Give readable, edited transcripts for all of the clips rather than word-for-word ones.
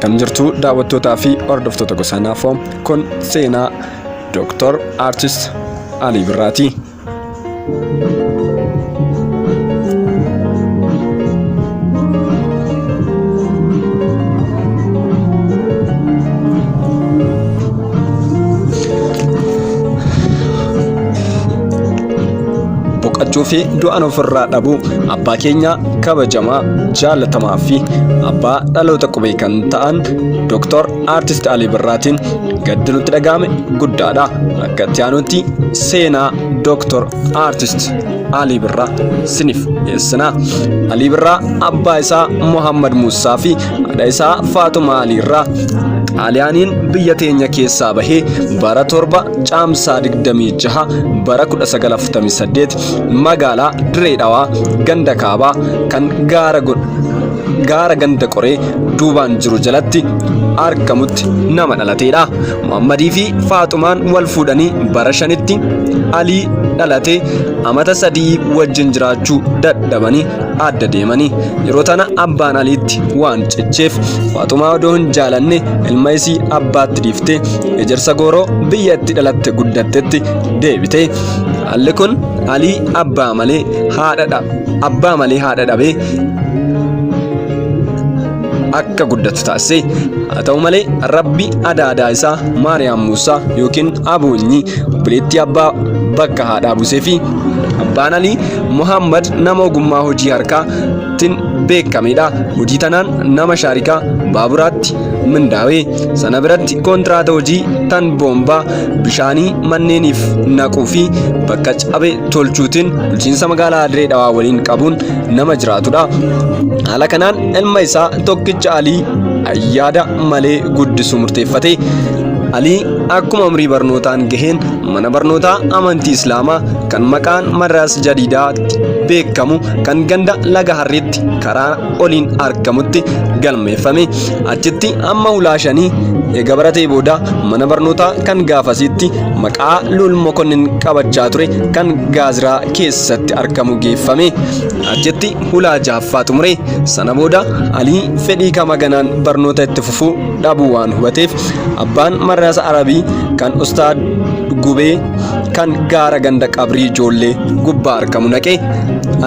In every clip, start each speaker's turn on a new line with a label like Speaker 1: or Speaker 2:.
Speaker 1: Akkam jirtu daawwattootaa fi hordoftoota gosa naafoo kun seenaa Dooktor Aartist Alii Birraati. Boqochuu fi du'an ofirraa dhabuu abbaa keenya kabajamaa jaalatamaa fi abbaa dhaloota qubee kan ta'an Dooktor Aartist Alii Birraatiin gaddi nutti dhaga'ame guddaadha. Akka itti aanutti seenaa Dooktor Aartist Alii Birraa siniif dhiyeessina. Alii Birraa abbaa isaa Muhammad Muusaa fi haadha isaa Faaxumaa Alii irraa Xaaliyaaniin biyya teenya keessaa bahee bara 7 Caamsaa 26 bara 1948 magaalaa Dirree Dhawaa ganda Kaabaa kan gaara ganda qoree duubaan jiru jalatti argamutti nama dhalateedha. Muhammadii fi Faaxumaan wal fuudhanii bara shanitti Alii dhalatee amata 3 wajjin jiraachuu dadhabanii adda deemanii. Yeroo tana abbaan Aliitti waan cicheef Faaxumaa odoo hin jaalanne ilma isii abbaatti dhiiftee Ejersa Gooroo biyya itti dhalatte guddattetti deebite. Haalli kun Alii abbaa malee haadha abbaa malee haadha dhabee akka guddatu taasise. Haa ta'u malee Rabbi adaadaa isaa Maariyaam Muusaa yookiin Aboonyii obboleettii abbaa bakka haadhaa buusee fi abbaan Alii Muhammad nama ogummaa hojii harkaatiin beekamedha. Hojii tanaan nama shaarikaa baaburaatti mindaawe. Sana biratti kontiraata hojii tan boombaa bishaanii manneeniif naquu fi bakka cabe tolchuutiin bulchiinsa magaalaa Dirree Dhawaa waliin qabuun nama jiraatudha. Haala kanaan ilma isaa tokkicha Alii ayyaada malee guddisuu murteeffate. Alii akkuma umrii barnootaan gaheen mana barnootaa amantii Islaamaa kan maqaan Madraas Jadiidaatti beekamu kan ganda Laga Harriitti karaa oliin argamutti galmeeffame. Achitti amma hulaa shanii eega baratee booda mana barnootaa kan gaafasiitti maqaa Lul Mokonnin qabachaa ture kan Gaaziraa keessatti argamu geeffame. Achitti hulaa jahaffaa xumure. Sana booda Alii fedhii kama ganaan barnoota itti fufuu dhabuu waan hubateef abbaan madrasa Arabii kan Ustaad Gubee kan gaara ganda qabrii ijoollee gubbaa argamu naqe.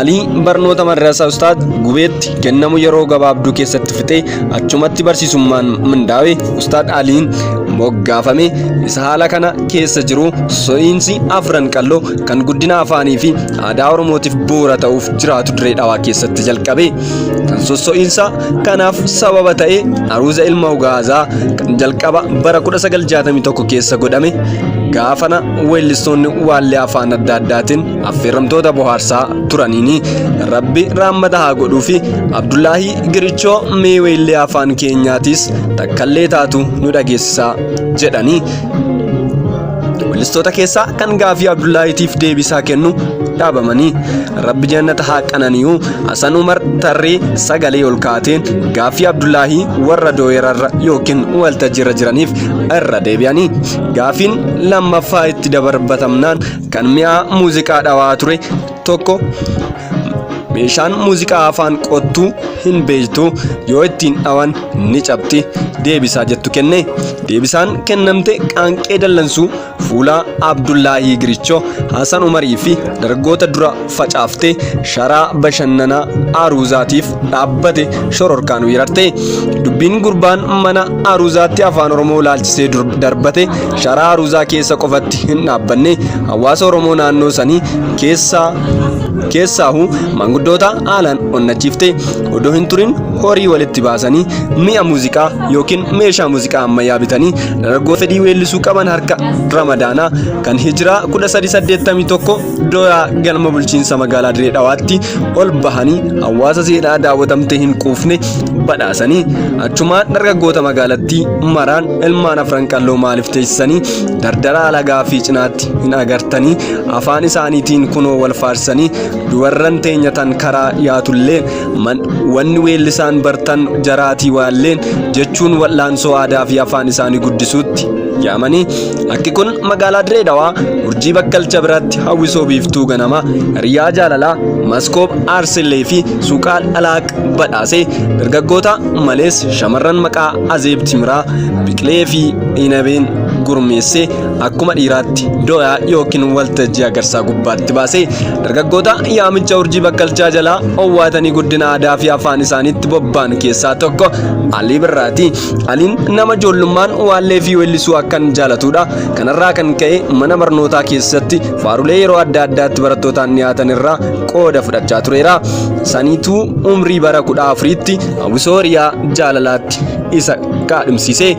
Speaker 1: Alii barnoota madrasa Ustaad Gubeetti kennamu yeroo gabaabduu keessatti fixee achumatti barsiisummaan mindaawe. Ustaad Aliin moggaafame. Isa haala kana keessa jiru so'iinsi Afran Qalloo kan guddina afaanii fi aadaa Oromootiif bu'uura ta'uuf jiraatu Dirree Dhawaa keessatti jalqabe. Kan sosso'iinsa kanaaf sababa ta'e aruuza ilma Ugaazaa kan jalqaba bara 1961 keessa godhame gaafana weellistoonni waallee afaan adda addaatiin affeerramtoota bohaarsaa turaniini. Rabbi raammata haa godhuu fi Abdullaahii Girichoo mee weellee afaan keenyaatiis takkallee taatu nu dhageessisaa jedhanii. Weellistoota keessaa kan gaafii Abdullaahiitiif deebisaa kennu dhaabamanii. Rabbi jannata haa qanani'u. Hasan Umar tarree sagalee ol kaateen gaaffii Abdullaahii warra dooyerarra yookiin waltajjiirra jiraniif irra deebi'anii. Gaafiin lammaffaa itti dabarbatamnaan kan mi'aa muuziqaa dhawaa ture tokko meeshaan muuziqaa afaan qottuu hin beektu yoo ittiin dhawan ni cabxi deebisaa jettu kenne. Deebisaan kennamte qaanqee dallansuu fuula Abdullaahii Girichoo, Hasan Umarii fi dargaggoota dura facaaftee sharaa bashannanaa aruuzaatiif dhaabbate shororkaan weerarte. Dubbiin gurbaan mana aruuzaatti afaan Oromoo laalchisee darbate sharaa aruuzaa keessa qofatti hin dhaabbanne, hawaasa Oromoo naannoo sanii keessaa keessaahu maanguddoota haalaan onnachiifte. Odoo hin turin horii walitti baasanii mi'a muuziqaa yookiin meeshaa muuziqaa ammayyaa bitanii dargaggoo fedhii weellisuu qaban harka Ramadaanaa kan hijiraa 1381 doyaa galma bulchiinsa magaalaa Diree Dhawaatti ol bahanii hawaasa seenaa daawwatamtee hin quufne badhaasanii achumaan dargaggoota magaalattii maraan ilmaan Afran Qalloo maaliif teessisanii dardara alagaa fi cinaatti hin agartanii afaan isaaniitiin kunoo wal faarsanii dubarran teenya tan karaa yaatullee wanni weellisaan bartan jaraatii waalleen jechuun wal'aansoo aadaa fi afaan isaanii guddisuutti yaamanii. Akki kun magaalaa Diree Dhawaa Urjii Bakkalcha biratti hawwisoo biiftuu ganamaa, hiriyaa jaalalaa, maskoob Aarsillee fi Suuqaal Alaaq badhaase. Dargaggoota malees shamarran maqaa Azeeb Timiraa, Biqilee fi Inabeen gurmeessee akkuma dhiiraatti do'aa yookiin waltajjii agarsaa gubbaatti baase. Dargaggoota yaamicha Urjii Bakkalchaa jalaa owwaatanii guddina aadaa fi afaan isaaniitti bobba'an keessaa tokko Alii Birraati. Aliin nama ijoollummaan waallee fi weellisuu akkan jaalatudha. Kanarraa kan ka'e mana barnootaa keessatti faarulee yeroo adda addaatti barattootaan dhiyaatan irraa qooda fudhachaa tureera. Saniituu umrii bara 14tti hawwisoo hiriyaa jaalalaatti isa kaadhimsiise.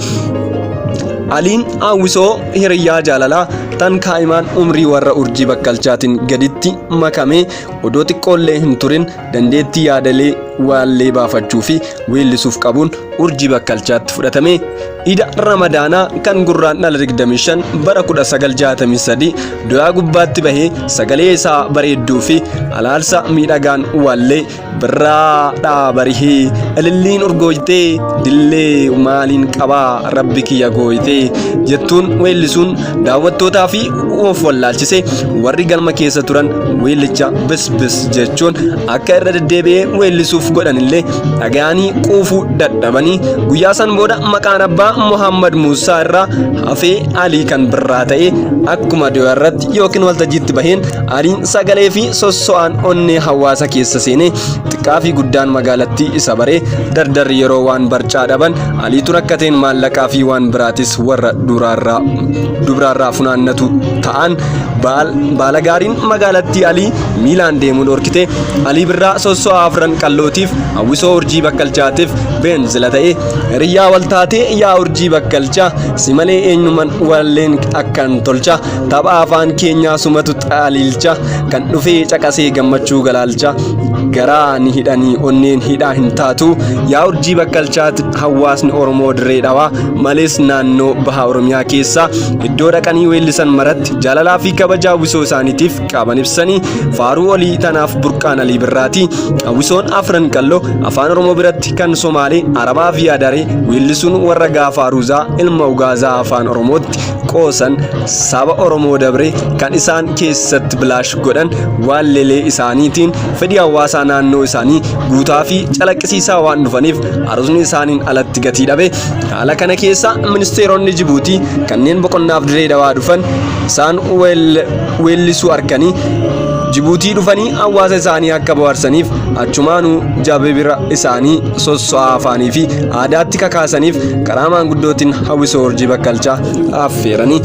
Speaker 1: Aliin hawwisoo hiriyyaa jaalalaa tan kaa'imaan umrii warra Urjii Bakkalchaatiin gaditti makamee odoo xiqqoollee hin turin dandeettii yaadalee waallee baafachuu fi weellisuuf qabuun Urjii Bakkalchaatti fudhatame. Ida Ramadaanaa kan gurraan dhala 25 bara 1963 du'aa gubbaatti bahee sagalee isaa bareedduu fi alaalsa miidhagaan waallee birraa dhaa barihee ililliin urgooytee dillee maaliin qabaa rabbi kiyya gooytee jettuun weellisuun daawwattootaa fi of wallaalchise. Warri galma keessa turan weellicha bis bis jechuun akka irra deddeebi'ee weellisuuf godhanillee dhaga'anii quufuu dadhabanii. Guyyaa san booda maqaan abbaa Muhammad Muusaa irraa hafee Alii kan birraa ta'e. Akkuma du'a irratti yookiin waltajjiitti baheen Aliin sagalee fi sosso'aan onnee hawaasa keessa seenee xiqqaa fi guddaan magaalattii isa baree. Dardarri yeroo waan barcaa dhaban Aliitu rakkateen maallaqaa fi waan biraatis warra duraarraa dubraarraa funaannatu ta'an. Baala gaariin magaalattii Alii miilaan deemuu dhorkite. Alii Birraa sosso'aa Afran Qallootiif, hawwisoo Urjii Bakkalchaatiif beenzila ta'e. Hiriyyaa waltaatee yaa Urjii Bakkalchaa, si malee eenyuman walleen akkan tolcha, tapha afaan keenyaa sumatu xaaliilcha, kan dhufee caqasee gammachuu galaalcha, garaa ni hidhanii onneen hidhaa hin taatu yaa Urjii Bakkalchaati. Hawaasni Oromoo Dirree Dhawaa malees naannoo baha Oromiyaa keessaa iddoo dhaqanii weellisan maratti jaalalaa fi kabaja hawwisoo isaaniitiif qaban ibsanii faaruu olii tanaaf burqaan Alii Birraati. Hawwisoon Afran Qalloo afaan Oromoo biratti kan Somaalee, Arabaa fi Adaree weellisuun warra gaafa Aruuzaa ilma Ugaazaa afaan Oromootti qoosan saba Oromoo dabree kan isaan keessatti bilaash godhan waallelee isaaniitiin fedhii hawaasaa naannoo isaanii guutaa fi calaqqisiisaa waan dhufaniif aruuzni isaaniin alatti gatii dhabe. Haala kana keessa ministeeronni Jibuutii kanneen boqonnaaf Dirree Dhawaa dhufan isaan weellisuu arkanii Jibuutii dhufanii hawaasa isaanii akka bohaarsaniif achumaanuu jabibira isaanii sosso'aa afaanii fi aadaatti kakaasaniif karaa maanguddootiin hawwisoo Urjii Bakkalchaa affeeranii.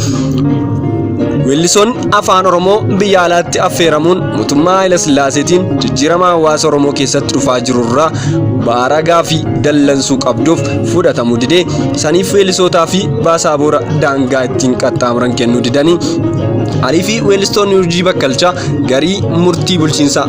Speaker 1: Weellisoonni afaan Oromoo biyya alaatti affeeramuun mootummaa Haayila Sillaaseetiin jijjiirama hawaasa Oromoo keessatti dhufaa jirurraa baaragaa fi dallansuu qabduuf fudhatamuu didee. Saniif weellisootaa fi baasaaboora daangaa ittiin qaxxaamuran kennuu didanii. Alii fi weellistoonni Urjii Bakkalchaa garii murtii bulchiinsa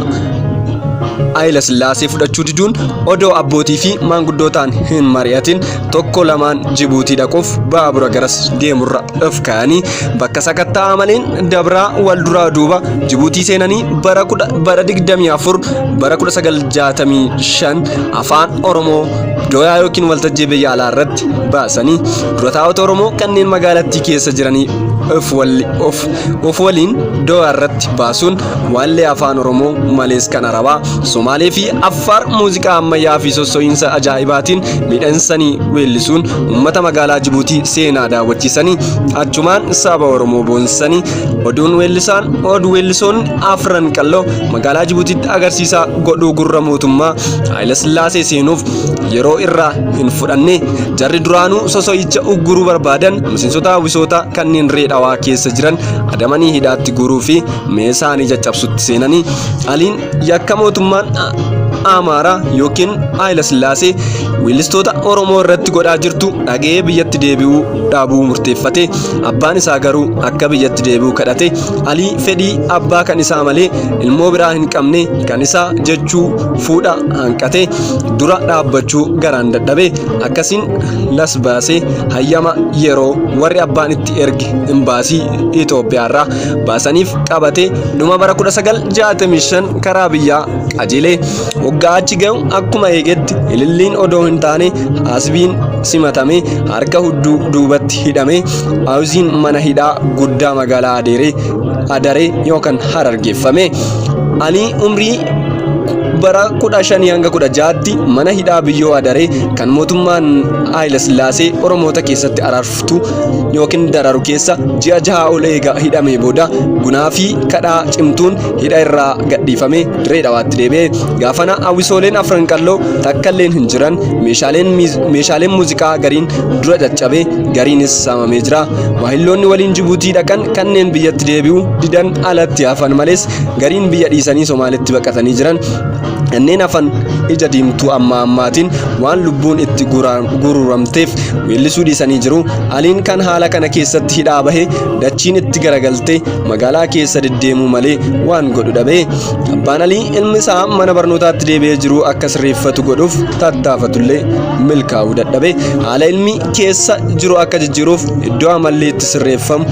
Speaker 1: Haayila Sillaasee fudhachuu diduun odoo abbootii fi maanguddootaan hin mari'atin tokko lamaan Jibuutii dhaquuf baabura garas deemurra of kaa'anii bakka sakatta'aa maleen dabraa wal duraa duuba Jibuutii seenanii bara bara 24 bara 1965 afaan Oromoo doyaa yookiin waltajjii biyya alaa irratti baasanii dura taa'ota Oromoo kanneen magaalattii keessa jiranii of waliin doyaa irratti baasuun waallee afaan Oromoo malees kan Arabaa, Somaalee fi Affaar muuziqaa ammayyaa fi sosso'iinsa ajaa'ibaatiin miidhansanii weellisuun uummata magaalaa Jibuutii seenaa daawwachiisanii achumaan saba Oromoo boonsanii. Oduun weellisaan oduu weellisoonni Afran Qalloo magaalaa Jibuutiitti agarsiisaa godhuu gurra mootummaa Haayila Sillaasee seenuuf yeroo irraa hin fudhanne. Jarri duraanuu soso'icha ugguruu barbaadan miseensota hawwisoota kanneen Dirree Dhawaa keessa jiran adamanii hidhaatti guuruu fi meesaanii caccabsutti seenanii. Aliin yakka mootummaan Amaaraa yookiin Haayila Sillaasee weellistoota Oromoo irratti godhaa jirtu dhaga'ee biyyatti deebi'uu dhaabuu murteeffate. Abbaan isaa garuu akka biyyatti deebi'u kadhate. Alii fedhii abbaa kan isaa malee ilmoo biraa hin qabne kan isaa jechuu fuudha hanqate dura dhaabbachuu garaan dadhabe. Akkasiin las baasee hayyama yeroo warri abbaan itti erge imbaasii Itoophiyaarraa baasaniif qabate dhuma bara 1965 karaa biyyaa qajeele. Hoggaa achi gahu akkuma eegetti ililliin odoo hin taane hasbiin simatamee harka hudduu duubatti hidhamee hawuziin mana hidhaa guddaa magaalaa Adeeree Adaree yookaan Harar geeffame. Alii umrii bara 15 hanga 16tti mana hidhaa biyyoo Adaree kan mootummaan Haayila Sillaasee Oromoota keessatti araarftu yookiin dararu keessa ji'a jaha ol eega hidhamee booda gunaa fi kadhaa cimtuun hidha irraa gadhiifamee Dirree Dhawaatti deebi'e. Gaafana hawwisooleen Afran Qalloo takkalleen hin jiran, meeshaaleen muuziqaa gariin dura caccabe, gariinis saamamee jira. Waahilloonni waliin Jibuutii dhaqan kanneen biyyatti deebi'uu didan alatti hafan malees gariin biyya dhiisanii Somaaletti baqatanii jiran. Kanneen hafan ija diimtuu amma ammaatiin waan lubbuun itti gururamteef weellisuu dhiisanii jiru. Aliin kan haala kana keessatti hidhaa bahe dachiin itti garagaltee magaalaa keessa deddeemuu malee waan godhu dhabe. Abbaan Alii ilmi isaa mana barnootaatti deebi'ee jiru akka sirreeffatu godhuuf tattaafatullee milkaa'uu dadhabe. Haala ilmi keessa jiru akka jijjiiruuf iddoo amalli itti sirreeffamu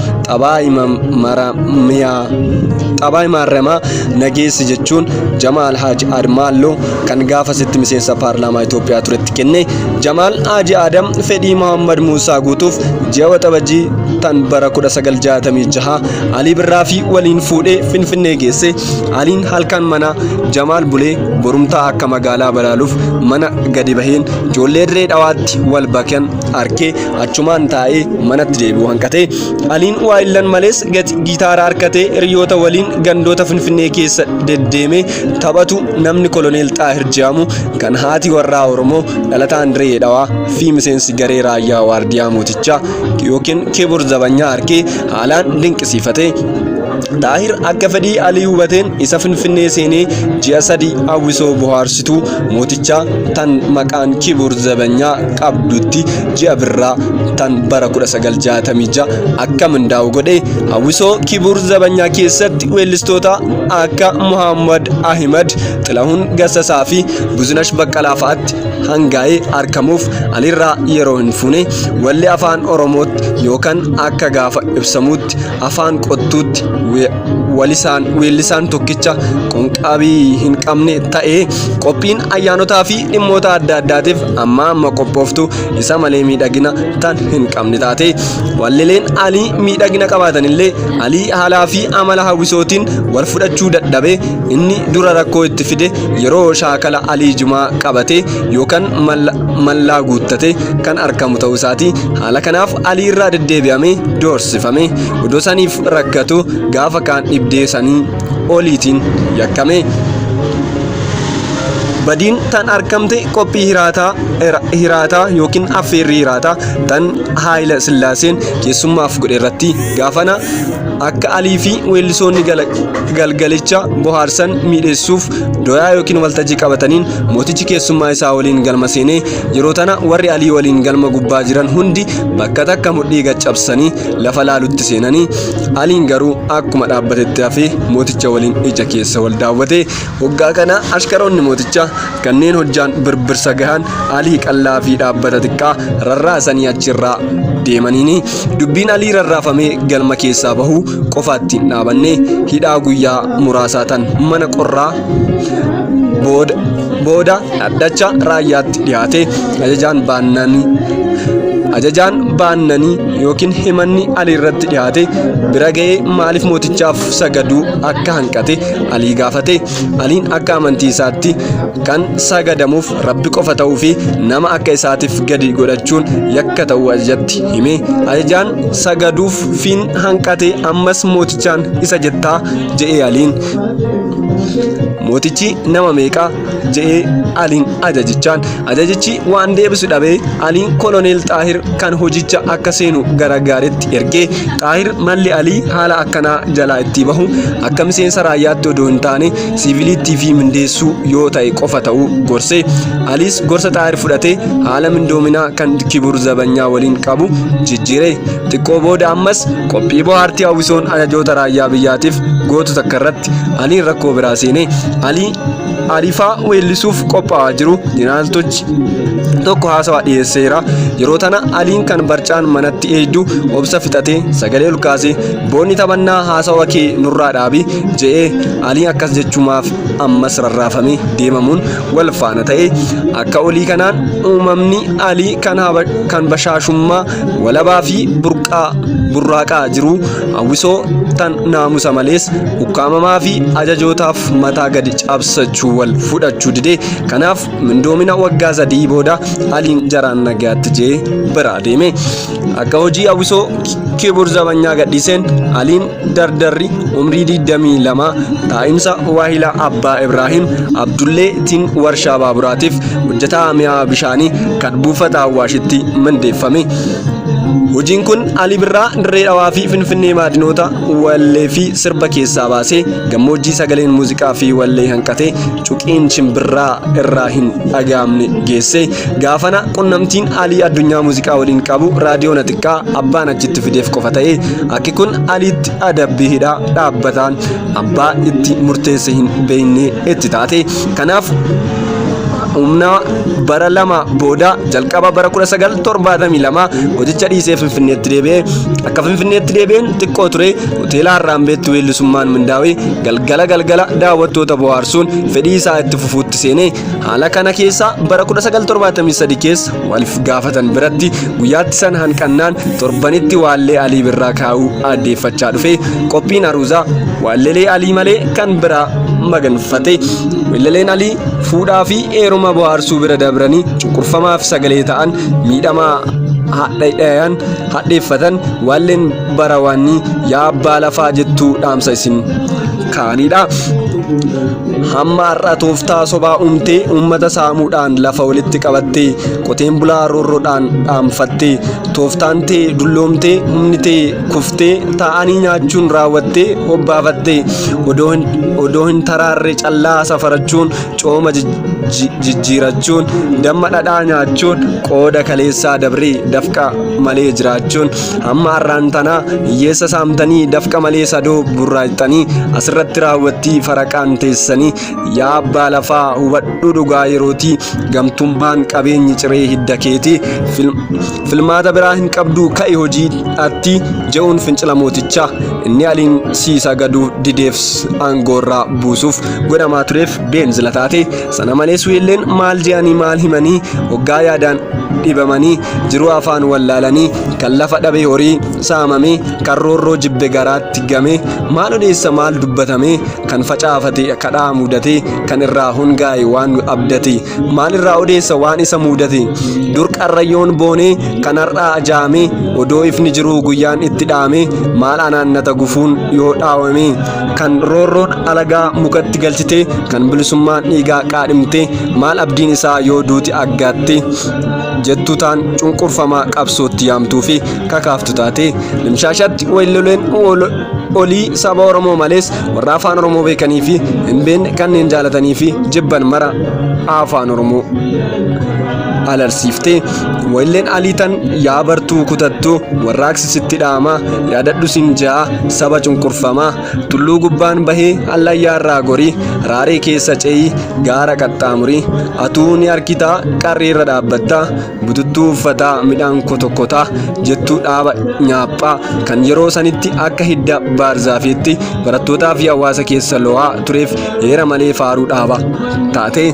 Speaker 1: xabaa imaaramaa nageessi jechuun Jamaal Haaji Admaalloo kan gaafasitti miseensa paarlaamaa Itoophiyaa turetti kenne. Jamaal Haaji Adam fedhii Muhammad Muusaa guutuuf ji'a Waxabajjii tan bara 1966 Alii Birraa fi waliin fuudhee Finfinnee geesse. Aliin halkan mana Jamaal bulee borumtaa akka magaalaa balaaluuf mana gadi baheen ijoollee Dirree Dhawaatti wal bakan arkee achumaan taa'ee manatti deebi'uu hanqate. Aliin waayillan malees gitaara harkatee hiriyoota waliin gandoota Finfinnee keessa deddeemee taphatu namni Koloneel Xaahir jedhamu kan haati warraa Oromoo dhalataan Dirree Dhawaa fi miseensi garee raayyaa waardiyaa mootichaa yookiin Kibur Zabanyaa arkee haalaan dinqisiifate. Xaahir akka fedhii Alii hubateen isa Finfinnee seenee ji'a 3 hawwisoo bohaarsituu mootichaa tan maqaan Kibur Zabanyaa qabdutti ji'a birraa tan bara 1966 akka mindaa'u godhe. Hawwisoo Kibur Zabanyaa keessatti weellistoota akka Muhammad Ahimad, Xilahun Gassasaa fi Buzunash Baqqalaa fa'aatti hangaa'ee arkamuuf Alirraa yeroo hin fuune. Walli afaan Oromootti yookaan akka gaafa ibsamuutti afaan qottuutti walisaan weellisaan tokkicha qonqaabii hin qabne ta'ee qophiin ayyaanotaa fi dhimmoota adda addaatiif amma amma qophooftu isa malee miidhagina tan hin qabne taate. Wallileen Alii miidhagina qabaatanillee Alii haalaa fi amala hawwisootiin wal fudhachuu dadhabe. Inni dura rakkoo itti fide yeroo shaakala Alii Jumaa qabate yookaan mallaa guuttate kan argamu ta'uu isaati. Haala kanaaf Alii irraa deddeebi'amee doorsifame. Odoo saniif rakkatu gaafa kaan dhibdee sanii oliitiin yakkame. Badiin tan argamte qophii hiraataa yookiin affeerrii hiraataa tan Haayila Sillaaseen keessummaaf godhe irratti gaafana akka Alii fi weellisoonni galgalicha bohaarsan miidheessuuf doyaa yookiin waltajjii qabataniin mootichi keessummaa isaa waliin galma seenee yeroo tana warri Alii waliin galma gubbaa jiran hundi bakka takka mudhii gad cabsanii lafa laalutti seenanii Aliin garuu akkuma dhaabbatetti hafee mooticha waliin ija keessa wal daawwate. Hoggaa kana ashkaroonni mootichaa kanneen hojjaan birbirsa gahan Alii qallaa fi dhaabbata xiqqaa rarraasanii achirraa deemaniini dubbiin Alii rarraafamee galma keessaa bahuu qofaatti hin dhaabanne. Hidhaa guyyaa muraasaa tan mana qorraa booda dhaddacha raayyaatti dhiyaate. Ajajaan baannanii ajajaan baannanii yookiin himanni Alii irratti dhiyaate bira ga'ee maaliif mootichaaf sagaduu akka hanqate Alii gaafate. Aliin akka amantii isaatti kan sagadamuuf Rabbi qofa ta'uu fi nama akka isaatiif gadi godhachuun yakka ta'uu ajajatti hime. Ajajaan sagaduuf fiin hanqate ammas mootichaan isa jettaa je'ee Aliin. Mootichi nama meeqa je'ee Aliin ajajichaan. Ajajichi waan deebisu dhabee Aliin Koloneel Xaahir kan hojicha akka seenu garagaaretti ergee. Xaahir malli Alii haala akkanaa jalaa itti bahu akka miseensa raayyaatti odoo hin taane siiviliitti fi mindeessuu yoo ta'e qofa ta'uu gorse. Aliis gorsa Xaahir fudhatee haala mindoominaa kan Kibur Zabanyaa waliin qabu jijjiire. Xiqqoo booda ammas qophii bohaartii hawwisoon ajajoota raayyaa biyyaatiif gootu takka irratti Aliin rakkoo biraa seene. Alii Aliifaa weellisuuf qophaa'aa jiru jeneraaltochi tokko haasawaa dhiyeesseera. Yeroo tana Aliin kan barcaan manatti eeydu obsa fixatee sagalee ol kaasee boonni taphannaa haasawa kee nurraa dhaabi je'ee. Aliin akkas jechumaaf ammas rarraafamee deemamuun wal faana ta'e. Akka olii kanaan uumamni Alii kan bashaashummaa walabaa fi burqaa burraaqaa jiru hawwisoo tan naamusa malees ukkaamamaa fi ajajootaaf mataa gadi cabsachuu wal fudhachuu dide. Kanaaf mindoomina waggaa 3 booda Aliin jaraan nagaatti jee biraa deeme. Akka hojii hawwisoo Kibur Zabanyaa gadhiiseen Aliin dardarri umrii 22 taa'imsa waahila Abbaa Ibraahim Abdullee tiin warshaa baaburaatiif hojjetaa mi'a bishaanii kan buufata Awwaashitti mindeeffame. Hojiin kun Alii Birraa Dirree Dhawaa fi Finfinnee maadinoota wallee fi sirba keessaa baasee gammoojjii sagaleen muuziqaa fi wallee hanqatee cuqiin shimbirraa irraa hin dhaga'amne geesse. Gaafana qunnamtiin Alii addunyaa muuziqaa waliin qabu raadiyoona xiqqaa abbaan achitti fideef qofa ta'e. Akki kun Aliitti adabbii hidhaa dhaabbataan abbaa itti murteesse hin beekne itti taate. Kanaaf humna bara 2 booda jalqaba bara 1972 hojicha dhiisee Finfinneetti deebi'e. Akka Finfinneetti deebi'een xiqqoo ture hoteela Harraambeetti weellisummaan mindaa'ee galgala galgala daawwattoota bohaarsuun fedhii isaa itti fufuutti seene. Haala kana keessa bara 1973 keessa waliif gaafatan biratti guyyaatti san hanqannaan torbanitti waallee Alii Birraa kaa'uu addeeffachaa dhufe. Qophiin aruuzaa waallelee Alii malee kan biraa maganfate. Weelleleen Alii fuudhaa fi heeruma bohaarsuu bira dabranii cunqurfamaaf sagalee ta'an, miidhamaa hadheedhayan hadheeffatan. Waalleen barawaannii yaa abbaa lafaa jettuu dhaamsa isin kaanidha. Hamma har'a tooftaa sobaa uumtee uummata saamuudhaan lafa walitti qabattee qoteen bulaa roorroodhaan dhaamfattee tooftaan tee dulloomtee humni tee kuftee taa'anii nyaachuun raawwattee hobbaafattee odoo hin taraarre callaa safarachuun cooma jijjiirachuun damma dhadhaa nyaachuun qooda kaleessaa dabree dafqa malee jiraachuun hamma har'aan tanaa hiyyeessa saamtanii dafqa malee sadoo burraaqxanii asirratti raawwattii faraqaan teessanii yaa abbaa lafaa hubadhu dhugaa yerootii gamtummaan qabeenyi ciree hidda keetii filmaata biraa hin qabduu ka'i hojii atti je'uun fincila mootichaa inni Aliin siisa gaduu dideef aangoorraa buusuuf godhamaa tureef beenzila taate. Sana malees weelleen maal je'anii maal himanii hoggaa yaadaan dhibamanii jiruu afaan wallaalanii kan lafa dhabe horii saamamee kan roorroo jibbe garaatti game maal odeessa maal dubbatamee kan facaafate kadhaa mudate kan irraa hongaa'e waan abdate maal irraa odeessa waan isa mudate dur qarrayyoon boonee kan har'aa ajaa'ame odoo ifni jiruu guyyaan itti dhaame maal anaannata gufuun yoo dhaawame kan roorroon alagaa mukatti galchite kan bilisummaan dhiigaa qaadhimte maal abdiin isaa yoo duuti aggaatte jettu taan cunqurfamaa qabsootti yaamtuu fi kakaaftu taate. Limshaashatti weelloleen olii saba Oromoo malees warra afaan Oromoo beekanii fi hin beekne kanneen jaalatanii fi jibban mara afaan Oromoo alarsiifte. Weelleen alii tan yaa bartuu kutattu warraaqsi sitti dhaama yaadadhu sin ja'a saba cunqurfamaa tulluu gubbaan bahee hallayyaa irraa gorii raaree keessa ce'ii gaara qaxxaamurii atuu ni arkitaa qarree irra dhaabbattaa bututtuu uffataa midhaan kotokkotaa jettuu dhaaba nyaaphaa kan yeroo sanitti akka hidda baarzaafiitti barattootaa fi hawaasa keessa lo'aa tureef heera malee faaruu dhaaba taate.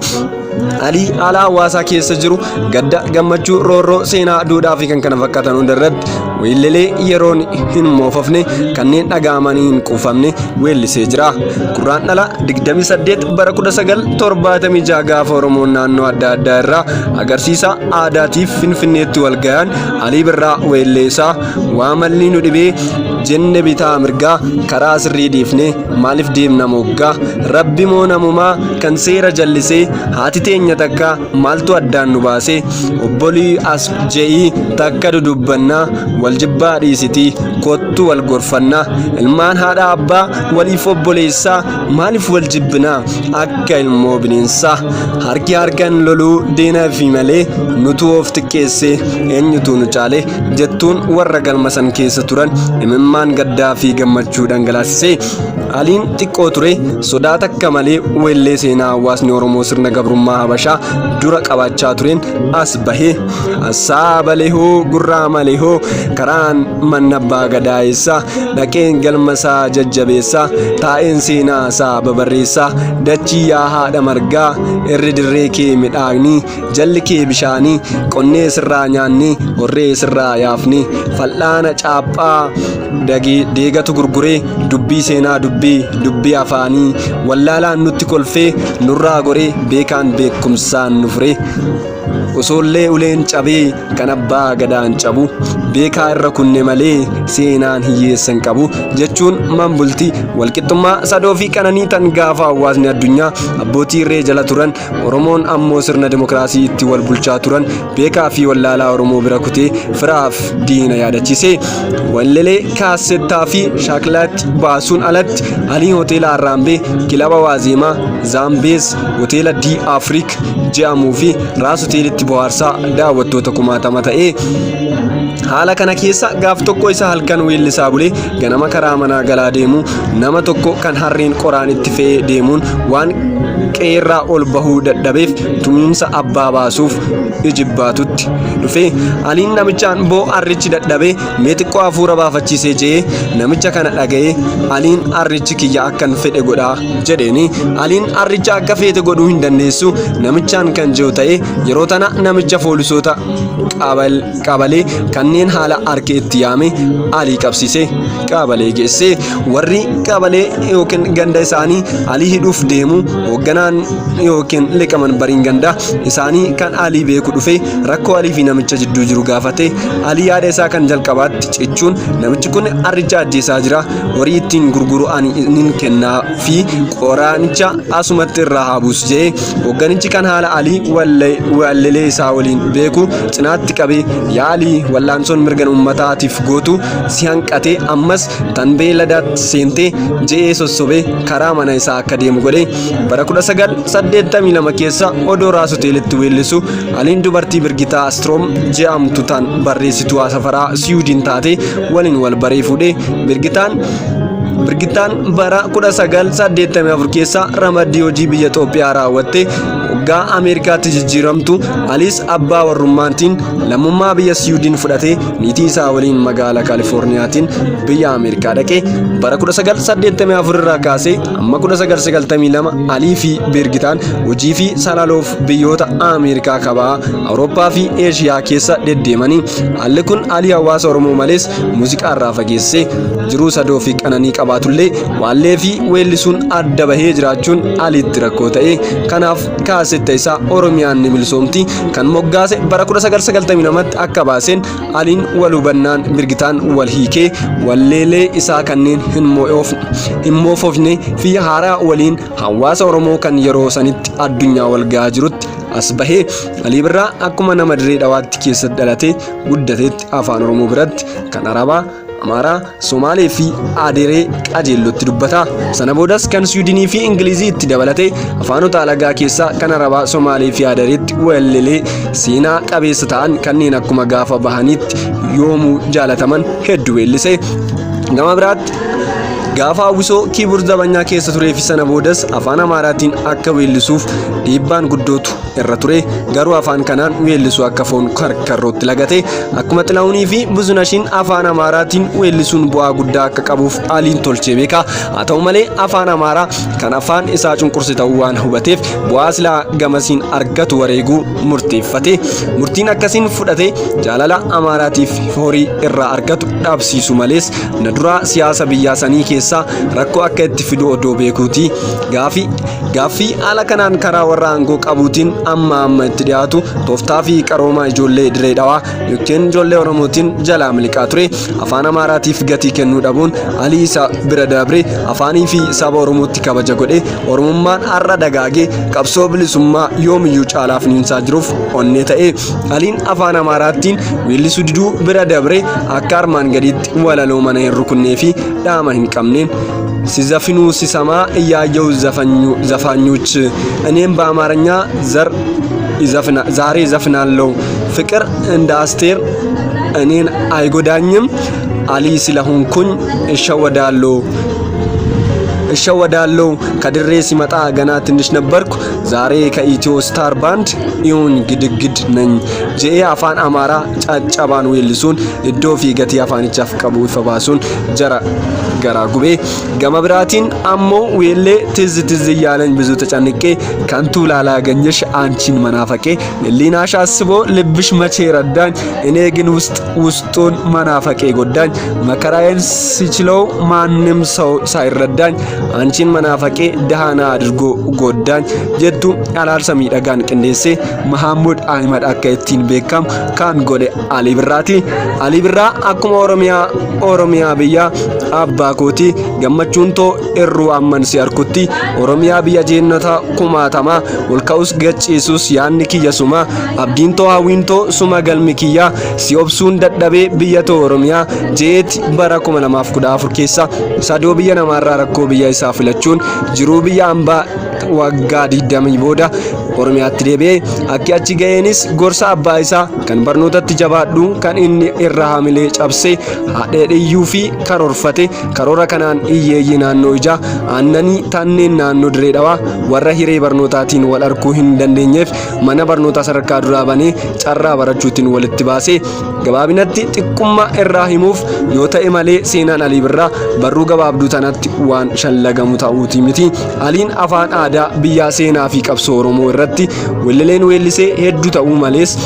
Speaker 1: Alii haala hawaasaa keessa jiru gadda, gammachuu, roorroo, seenaa, duudhaa fi kan kana fakkaatan hunda irratti weellelee yeroon hin moofofne kanneen dhaga'amanii hin quufamne weellisee jira. Gurraan dhala 28 bara 1976 gaafa Oromoon naannoo adda addaa irraa agarsiisa aadaatiif Finfinneetti wal gahan Alii Birraa weelleesaa waa malli nu dhibee jenne bitaa mirgaa karaa sirrii dhiifne maaliif deemna moggaa rabbi moo namumaa kan seera jallisee haati teenya takka maaltu addaan nu baase obbolii as je'ii takka dudubbannaa wal jibbaa dhiisitii kottu wal gorfannaa ilmaan haadha abbaa waliif obboleessaa maaliif wal jibbinaa akka ilmoo bineensaa harki harkan loluu diina fi malee nutu of xiqqeessee eenyutu nu caale jettuun warra galma san keessa turan imimmaan Imimmaan gaddaa fi gammachuu dhangalaasise. Aliin xiqqoo ture sodaa takka malee weellee seenaa hawaasni Oromoo sirna gabrummaa Habashaa dura qabaachaa tureen as bahe. Assaa balee hoo gurraa malee hoo karaan manna abbaa gadaa eessa dhaqeen galma isaa jajjabeessa taa'een seenaa isaa babarreessa dachii yaa haadha margaa irri dirree kee midhaagni jalli kee bishaanii qonnee sirraa nyaannee horree sirraa yaafne fal'aana caaphaa deegatu gurguree dubbii seenaa dubbii dubbii afaanii wallaalaan nutti kolfee nurraa goree beekaan beekumsaan nu furee osoollee uleen cabee kan abbaa gadaan cabu beekaa irra kunne malee seenaan hiyyeessan qabu jechuun manbultii walqixxummaa sadoo fi qananii tan gaafa hawaasni addunyaa abbootii irree jala turan Oromoon ammoo sirna dimokiraasii itti wal bulchaa turan beekaa fi wallaalaa Oromoo bira kutee firaaf diina yaadachiise. Wallelee kaassettaa fi shaakilaatti baasuun alatti Alii Hoteela Arraambee, Kilaba Waazeemaa, Zaambees, Hoteela D Afriik jedhamuu fi Raas Hoteelitti bohaarsaa daawwattoota kumaatama ta'ee haala kana keessa gaaf tokko isa halkan weellisaa bulee ganama karaa manaa galaa deemu nama tokko kan harreen qoraan itti fe'ee deemuun waan qe'eerraa ol bahuu dadhabeef tumiinsa abbaa baasuuf ijibbaatutti dhufe. Aliin namichaan boo harrichi dadhabee mee xiqqoo hafuura baafachiisee je'ee namicha kana dhaga'ee Aliin harrichi kiyya akkan fedhe godhaa jedheeni. Aliin harricha akka feete godhuu hin dandeessu namichaan kan jiru ta'e yeroo tana namicha foolisoota qabalee kanneen haala harki itti yaame Alii qabsiise qabalee geesse. Warri qabalee yookiin ganda isaanii Alii hidhuuf deemu hoogganaan yookiin liqaman bariin ganda isaanii kan Alii beeku dhufe rakkoo Alii fi namicha jidduu jiru gaafate. Alii yaada isaa kan jalqabaatti cichuun namichi kun harricha ajjeesaa jira, horii ittiin gurguru ani nin kennaa fi qoraanicha asumatti irraa haa buusu jedhee. Hoogganichi kan haala Alii wallelee isaa waliin beeku cinaatti qabee yaa Alii wal'aansoon mirgan uummataatiif gootu si hanqatee ammas tan beeladaatti seentee je'ee sossobee karaa mana isaa akka deemu godhe. Bara 1982 keessa odoo Raas Hoteelitti weellisu Aliin dubartii Birgitaa Astroom je'amtu tan barreessituu safaraa Siwiidin taate waliin wal baree fuudhe. Birgitaan bara 1984 keessa ramaddii hojii biyya Itoophiyaa raawwatte waggaa Ameerikaatti jijjiiramtu. Aliis abbaa warrummaatiin lammummaa biyya Siwiidin fudhatee niitii isaa waliin magaalaa Kaalifoorniyaatiin biyya Ameerikaa dhaqe. Bara 1984 irraa kaasee amma 1992 Alii fi Birgitaan hojii fi salaloof biyyoota Ameerikaa kabaa, Awurooppaa fi Eeshiyaa keessa deddeemanii. Haalli kun Alii hawaasa Oromoo malees muuziqaa irraa fageessee jiruu sadoo fi qananii qabaatullee waallee fi weellisuun adda bahee jiraachuun Aliitti rakkoo ta'e. Kanaaf kaasetta isaa Oromiyaan ni bilisoomti kan moggaase bara 1992tti akka baaseen Aliin wal hubannaan Birgitaan wal hiikee walleelee isaa kanneen hin moofofne fi haaraa waliin hawaasa Oromoo kan yeroo sanitti addunyaa wal gahaa jirutti as bahee. Alii Birraa akkuma nama Dirree Dhawaatti keessatti dhalatee guddateetti afaan Oromoo biratti kan Arabaa, Amaaraa, Somaalee fi Aderee qajeellotti dubbata. Sana boodas kan Siwiidinii fi Ingilizii itti dabalatee afaanota alagaa keessaa kan Arabaa, Somaalee fi Adereetti weellilee seenaa qabeessa ta'an kanneen akkuma gaafa bahaniitti yoomuu jaalataman hedduu weellise. Gama biraatti gaafa hawwisoo Kiibur Zabanyaa keessa turee fi sana boodas afaan Amaaraatiin akka weellisuuf dhiibbaan guddootu irra ture, garuu afaan kanaan weellisuu akka foon karkarrootti lagate. Akkuma Xilahunii fi Buzunashiin afaan Amaaraatiin weellisuun bu'aa guddaa akka qabuuf Aliin tolchee beeka. Haa ta'u malee afaan Amaaraa kan afaan isaa cunqurse ta'uu waan hubateef bu'aa silaa gamasiin argatu wareeguu murteeffate. Murtiin akkasiin fudhate jaalala Amaaraatiif horii irraa argatu dhabsiisu malees na duraa siyaasa biyyaa sanii keessaa rakkoo akka itti fidu odoo beekuuti. Gaaffii haala kanaan karaa warra aangoo qabuutiin amma amma itti dhiyaatu tooftaa fi qarooma ijoollee Dirree Dhawaa yookiin ijoollee Oromootiin jalaa miliqaa ture. Afaan Amaaraatiif gatii kennuu dhabuun Alii isa bira dabre afaanii fi saba Oromootti kabaja godhe Oromummaan har'a dagaagee qabsoo bilisummaa yoomiyyuu caalaa finiinsaa jiruuf onnee ta'e. Aliin afaan Amaaraattiin weellisuu diduu bira dabre akka armaan gadiitti walaloo mana hin rukunnee fi dhaama hin qabneen ሲዘፍኑ ሲሰማ እያየው ዘፋኞች እኔም በአማርኛ ዘር ዛሬ ዘፍናለሁ፣ ፍቅር እንደ አስቴር እኔን አይጎዳኝም። Alii Silahunkuny Ishawadaalloo እሸወዳለው ከድሬ ሲመጣ ገና ትንሽ ነበርኩ ዛሬ ከኢትዮ ስታር ባንድ ይሁን ግድግድ ነኝ je'ee afaan Amaaraa caccabaan weellisuun iddoo fi gatii afaanichaaf qabu ifa baasuun jara garaa gubee. Gama biraatiin ammoo weellee ትዝ ትዝ እያለኝ ብዙ ተጨንቄ ከንቱ ላላገኘሽ አንቺን መናፈቄ ህሊናሽ አስቦ ልብሽ መቼ ረዳኝ እኔ ግን ውስጥ ውስጡን መናፈቄ ጎዳኝ መከራዬን ሲችለው ማንም ሰው ሳይረዳኝ አንቺን መናፈቄ ደሃና አድርጎ ጎዳኝ jettu alaarsa miidhagaan qindeessee Mahammud Ahimad akka ittiin beekamu kan godhe Alii Birraati. Alii Birraa akkuma Oromiyaa Oromiyaa biyya abbaa kootii gammachuun too irruu amman si arkutti Oromiyaa biyya jeennota kumaatamaa ol ka'us gacciisus yaanni kiyya suma abdiin too hawwiin too suma galmi kiyya si obsuun dadhabee biyya too Oromiyaa jeeti bara 2014 keessa sadoo biyya namaarraa rakkoo biyya isaa filachuun jiruu biyya ambaa waggaa 20 booda Oromiyaatti deebi'ee akki achi ga'eenis gorsa abbaa isaa kan barnootatti jabaadhu kan inni irra hamilee cabsee haadheedhiyyuu fi karoorfate karoora kanaan hiyyeeyyii naannoo ijaa aannanii tanneen naannoo Dirree Dhawaa warra hiree barnootaatiin wal arguu hin dandeenyeef mana barnootaa sadarkaa duraa banee carraa barachuutiin walitti baasee gabaabinatti xiqqummaa irraa himuuf yoo ta'e malee seenaan Alii Birraa barruu gabaabduu tanatti waan shallagamu ta'uuti miti. Aliin afaan aadaa biyyaa seenaa fi qabsoo Oromoo irratti weellileen weellisee hedduu ta'uu malees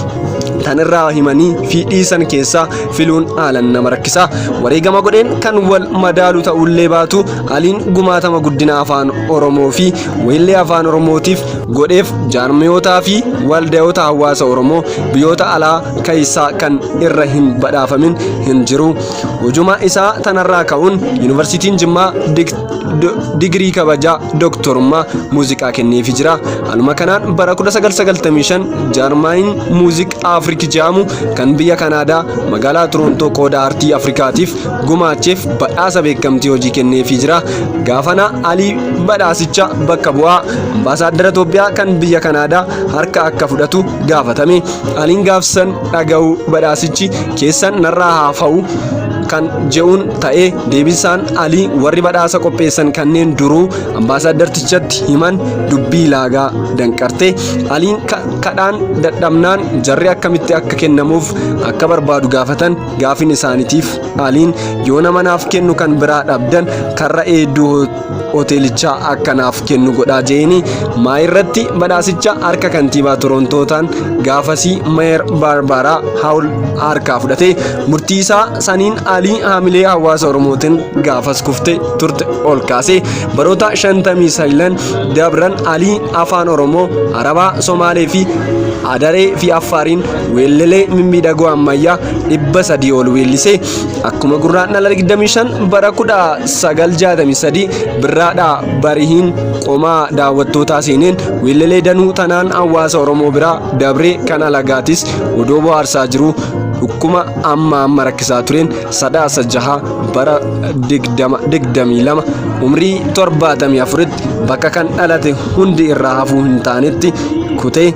Speaker 1: tan irraa himanii fi dhiisan keessaa filuun haalan nama rakkisa. Wareegama godheen kan wal madaalu ta'ullee baatu Aliin gumaatama guddina afaan Oromoo fi weellee afaan Oromootiif godheef jaarmiyootaa fi waldayoota hawaasa Oromoo biyyoota alaa keessaa kan irra hin badhaafamin hin jiru. Hujuma isaa tanarraa ka'uun Yuunivarsiitiin Jimmaa digirii kabajaa dooktorummaa muuziqaa kenneefii jira. Haaluma kanaan bara 1995 jaarmaayin muuziq Afriik jedhamu kan biyya Kanaadaa magaalaa Torontoo qooda aartii Afrikaatiif gumaacheef badhaasa beekamtii hojii kenneefii jira. Gaafana Alii badhaasicha bakka bu'aa ambaasaaddara Itoophiyaa kan biyya Kanaadaa harka akka fudhatu gaafatame. Aliin gaafsan dhaga'uu badhaasichi keessan narraa haafa'u kan je'uun ta'ee deebisaan Alii warri badhaasa qopheessan kanneen duruu ambaasaadartichatti himan dubbii laagaa danqarte. Aliin kadhaan dadhabnaan jarri akkamitti akka kennamuuf akka barbaadu gaafatan. Gaafin isaaniitiif Aliin yoo nama naaf kennu kan biraa dhabdan karra eedduu hoteelichaa akka naaf kennu godhaa jeeni maa irratti badhaasicha harka kantiibaa Torontootaan gaafasii Mayor Baarbaaraa Haawul harkaa fudhate. Murtii isaa saniin Alii haamilee hawaasa Oromootiin gaafas kufte turte ol kaase. Baroota 59 dabran Alii afaan Oromoo, Arabaa, Somaalee fi Adaree fi Affaariin weellilee mimmiidhagoo ammayyaa 300 ol weellise. Akkuma Gurraandhala 25 bara 1963 birraadhaa barihiin qomaa daawwattootaa seeneen weellilee danuu tanaan hawaasa Oromoo biraa dabree kan alagaatis odoo bohaarsaa jiru dhukkuma amma amma rakkisaa tureen Sadaasa 6 bara 2022 umrii 74tti bakka kan dhalate hundi irraa hafuu hin taanetti kutee.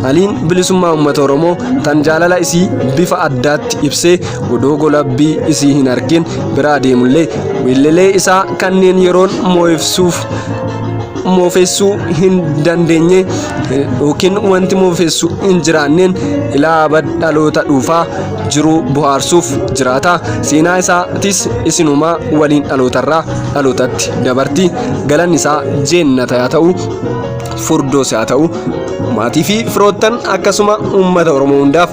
Speaker 1: Aliin bilisummaa uummata Oromoo tan jaalala isii bifa addaatti ibsee odoo golabbii isii hin argin biraa deemullee weellilee isaa kanneen yeroon moo'ifsuuf moofessuu hin dandeenye yookiin wanti moofessu hin jiraanneen ilaa abad dhaloota dhuufaa jiru bohaarsuuf jiraata. Seenaa isaatis isinumaa waliin dhalootarraa dhalootatti dabarti. Galanni isaa jeennata yaa ta'u, furdoos yaa ta'u, maatii fi firoottan akkasuma uummata Oromoo hundaaf.